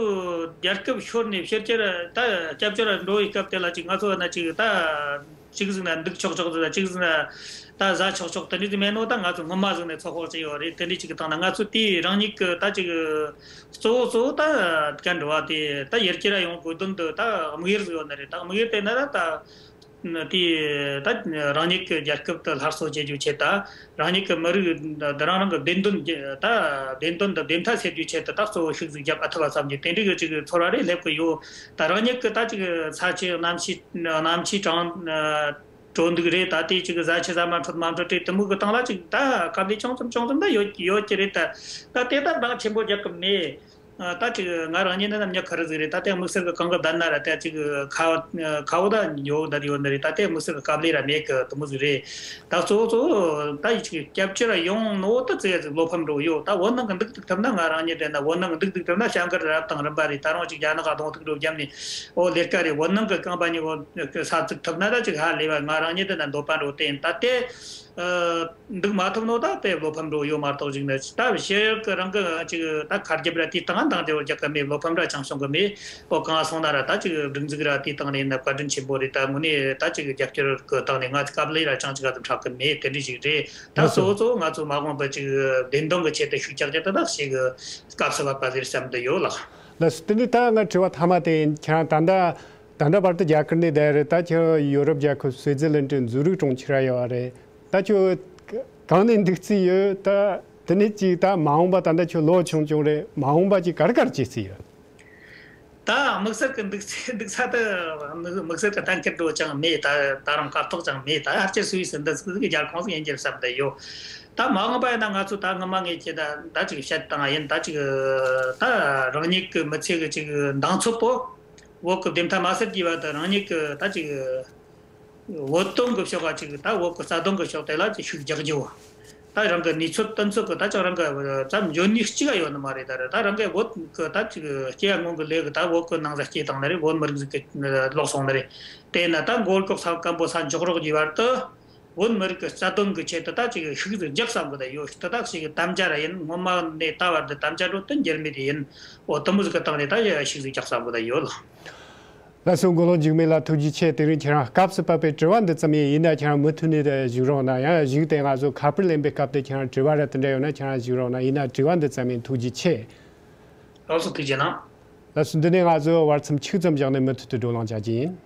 རྒྱལ་ཁབ་ཤོར་ནས་ཕྱིར་ཕྱིར་ད་སྐྱབས་བཅོལ་འགྲོ་བའི་སྐབས་དེ་ལ་ཅིག་ང་ཚོ་ན་ཅིག་ད་ཅིག་ཟིག་ན་འདུག་ཆོག་ཆོག་ཟིག་ད་ཅིག་ཟིག་ན་ད་ཟ་ཆོག་ཆོག་དེ་འདྲ་ཟིག་མེད་ནོ། ད་ང་ཚོ་སྔོན་མ་ཟིག་ནས་ཚོད་དཔག་བྱས་ཡོད་རེད། དེ་འདྲ་ཅིག་གི་སྟེང་ན་ང་ཚོ་དེ་རང་ཉིད་གི་ད་ཅིག་གཙོ་བོ་གཙོ་བོ་ད་ག་འགྲོ་བ་དེ་ད་ཡར་རྒྱས་ར་ཡོང་དགོས་དོན་དུ་ད་དམིགས་ཡུལ་ཟིག་ཡོད་ནི་རེད། ད་དམིགས་ཡུལ་དེ་ན་ར་ད། དེ་ད་རང་ཉིད་ཀྱི་རྒྱལ་ཁབ་དེ་སླར་གསོ་བྱེད་རྒྱུའི་ཆེད་དང་། རང་ཉིད་ཀྱི་མི་རིགས་འདི་རང་རང་གི་བདེན་དོན་གྱི་ད་བདེན་དོན་དང་བདེན་མཐའ་སེལ་རྒྱུའི་ཆེད་དུ་ད་གཙོ་བོ་ཤུགས་ཟིག་རྒྱབ་ཨ་ཐུབ་པ་བསམ་གྱི་དེ་འདྲ་གི་ཅིག་ཚོར་བ་རེ་སླེབས་ཀྱི་ཡོད། ད་རང་ཉིད་ཀྱི་ད་ཅིག་ས་ཆའི་གནམ་གཤིས་གནམ་གཤིས་གྲང་ འགྲོ་འདུག་རེད། ད་དེ་ཅིག་གཟའ་ཆ་གཟའ་མ་འཕྲོད་མ་འཕྲོད་དེ་དེ་མོ་གི་སྟེང་ལ་ཅིག་ད་དཀའ་ལས་ཆུང་ཙམ་ཆུང་ཙམ་ད་ཡོད་ཡོད་ཀྱི་རེད། ད་ད་དེ་ད་འདང་ཆེན་པོ་རྒྱག་གི་མེད། ཨ། ད་ཅིག་ང་རང་ཉིད་ནི་ནམ་ཉག་ཁ་རི་ཟིག་རེད། ད་དེ་དམིགས་བསལ་གི་གང་གི་བསྡད་ན་ར་ད་ཅིག་ཁ་ཁ་བོ་ད་ཡོད་ད་ཡོད་ནི་རེད། ད་དེ་དམིགས་བསལ་གི་དཀའ་ལས་ར་མེད་གི་དེ་མོ་ཟིག་རེད། ད་གཙོ་བོ་གཙོ་བོ་ད་ཡི་ཅིག་སྐྱབས་བཅོལ་ར་ཡོང་ནོ་ད་ཙི་ཡ་ཟིག་བློ་ཕམ་འགྲོ་ཡོད། ད་བོད་ནང་གི་འདུག་ཐུབ་ཐུབ་ན། ང་རང་ཉིད་དེ་ན་བོད་ནང་གི་འདུག་འདུག་ཐུབ་ན་བྱ་འགུལ་རབ་དང་རིམ་པ་རེད། ད་རུང་ཅིག་རྒྱ་ནག་ག་གདོང་ཐུག་འགྲོ་རྒྱབ་ནས་ཨོ་ལས་ཀ་རེད། བོད་ནང་གི་རྐང་པ་གཉིས་པོ་ས་ཚུགས་ཐུབ་ན་ད་ཅིག་ཧ་ལས་པ། ང་རང་ཉིད་དེ་ན་འདོད་པ་འགྲོ་དེ་ཡིན། ད་དེ་ཨ་འདུག་མ་ཐུབ་ནོ་ད་དཔེ་བློ་ཕམ་འགྲོ་ཡོད་མ་གཏོགས་ཅིག་ནི་ད་ཕྱི་ཡུལ་གི་རང་གི་ཅིག་ད་ཁ་རྒྱབ་ར་དེའི་སྟེང་འདང་དེ་བོ་རྒྱག་གི་མེད། བློ་ཕམ་ར་ཅང་སོང་གི་མེད། ཨོ་གང་སོང་ན་ར་ད་ཅིག་སྒྲིག་འཛུགས་ར་དེའི་སྟེང་ནས་ན་བཀའ་དྲིན་ཆེན་པོ་རེད། ད་དངོས་གནས་ད་ཅིག་རྒྱབ་སྐྱོར་གི་སྟེང་ནས་ང་ཚོ་དཀའ་ལས་ར་ཅང་ཅིག་ག་ཚོད་འཕྲད་གི་མེད། དེ་འདྲ་ཞིག་རེད། ད་ལགས་སོ། གཙོ་བོ་གཙོ་བོ་ང་ཚོ་མ་འོངས་པ་ཅིག་བདེན་དོན་གི་ཆེད་དུ་ཤུགས་རྒྱག་རྒྱུ་དེ་དག་ཞིག་གི་སྐབས་སུ་བབ་པ་རེད་བསམ་གི་ཡོད་ལགས། ལགས་སོ། དེ་ནས་ད་ང་དྲི་བ་མཐའ་མ་དེ་ཡིན། ཁྱེད་རང་ད་ལྟ་ད་ལྟ་བར་དུ་རྒྱ་གར་ནས་བསྡད་རེད། ད་ཁྱེད་ཡོ་རོབ་རྒྱལ་ཁབ་སུའེ་ཙི་ལན་ཌི་འཛུལ་རིག་གྲོང་ཁྱེར་ཡོད་རེད། ད་ཁྱོད་གང་ནས་འདུག་རྩིས་ཡོད། ད་དེ་ནས་ཅིག་ད་མ་འོངས་པ་ད་ལྟ་ཁྱོད་ལོ་ཆུང་ཆུང་རེད། མ་འོངས་པ་ཅིག་ག་རེ་ག་རེ་བྱེད་རྩིས་ཡོད། ད་དམིགས་བསལ་གྱི་འདུག་ཚེ་འདུག་ས་དེ་དམིགས་བསལ་གྱི་གཏན་འཁེལ་འགྲོ་ཅང་མེད། ད་ད་རུང་སྐབས་ཐོག་ཅང་མེད། ད་ཧར་ཅེ་སུའི་སི་འདི་ཟིག་གི་རྒྱལ་ཁོངས་སུ་ཡིན་རྒྱུ་བསམ་དུ་ཡོད། ད་མ་འོངས་པ་ཡིན་ན་ང་ཚོ་ད་སྔོན་མ་ངས་ཁྱེད་ད་ད་ཅིག་བཤད་བཏང་ཡིན། ད་ཅིག་ད་རང་ཉིད་ཀྱི་མི་ཚེ་གི་ཅིག་འདང་ཚོད་པོ་བོད་ཀྱི་བདེན་མཐའ་མ་ཟེར་གྱི་བ་དང་རང་ཉིད་ཀྱི་ད་ཅིག་བོད་དོན་གྱི་ཕྱོགས་ཀ་ཅིག་ད་བོད་ཀྱི་རྩ་དོན་གྱི་ཕྱོགས་དེ་ལ་ཅིག་ཤུགས་རྒྱག་རྒྱུ། ད་རང་གི་ནུས་ཚོད་གཏིང་ཚོད་ཀྱི་ད་ཅིག་རང་གི་ཙམ་འཇོན་ནུས་གཅིག་ག་ཡོད་ནི་མ་རེད། ད་རེད། ད་རང་གི་བོད་ཀྱི་ད་ཅིག་སྐྱེ་བ་སྔོན་གྱི་ལས་ཀྱི་ད་བོད་ཀྱི་ནང་ཟ་སྐྱེས་བཏང་ནི་རེད། བོད་མི་རིགས་ཟིག་གི་ལོག་སོང་ནི་རེད། དེས་ན་ད་མགོ་སྐོར་ས་སྐམ་པོ་ས་འཇོག་རོགས་ཀྱི་བར་དུ་བོད་མི་རིགས་ཀྱི་རྩ་དོན་གྱི་ཆེད་དུ་ད་ཅིག་ཤུགས་ཟིག་རྒྱག་བསམ་གི་ད་ཡོད། ཤི་ད་ད་ཞིག་གི་དམ་བཅའ་ར་ཡིན། སྔོན་མ་ནས་ད་བར་དུ་དམ་བཅའ་འགྲོ་དོན་འགྱུར་མེད་དེ་ཡིན། འོ་དུ་མོ་ཟིག་གི་སྟེང་ནས་ད་ཡ་ཤུགས་ཟིག་རྒྱག་བསམ་གི་ད་ཡོད་ལ། ལགས་སོ། མགོ་ལོག་འཇིགས་མེད་ལགས་ཐུགས་རྗེ་ཆེ། དེ་རིང་ཁྱེད་རང་སྐབས་སུ་བབས་པའི་དྲི་བ་འདི་ཙམ་ཡིན། ཡིན་ན་ཁྱེད་རང་མུ་མཐུད་ནས་བཞུགས་རོགས་གནང་། ཡང་བཞུགས་ཏེ་ང་ཚོ་ཁ་པར་ལེན་པའི་སྐབས་དེ་ཁྱེད་རང་དྲི་བ་ར་དེ་འདྲ་ཡོད་ན་ཁྱེད་རང་བཞུགས་རོགས་གནང་། ཡིན་ན་དྲི་བ་འདི་ཙམ་ཡིན། ཐུགས་རྗེ་ཆེ། ལགས་སོ། ཐུགས་རྗེ་གནང་། ལགས་སོ། འདི་ནས་ང་ཚོ་བར་མཚམས་ཆུག་ཙམ་བཞག་ནས་མུ་མཐུད་དུ་བགྲོ་གླེང་བྱ་རྒྱུ་ཡིན།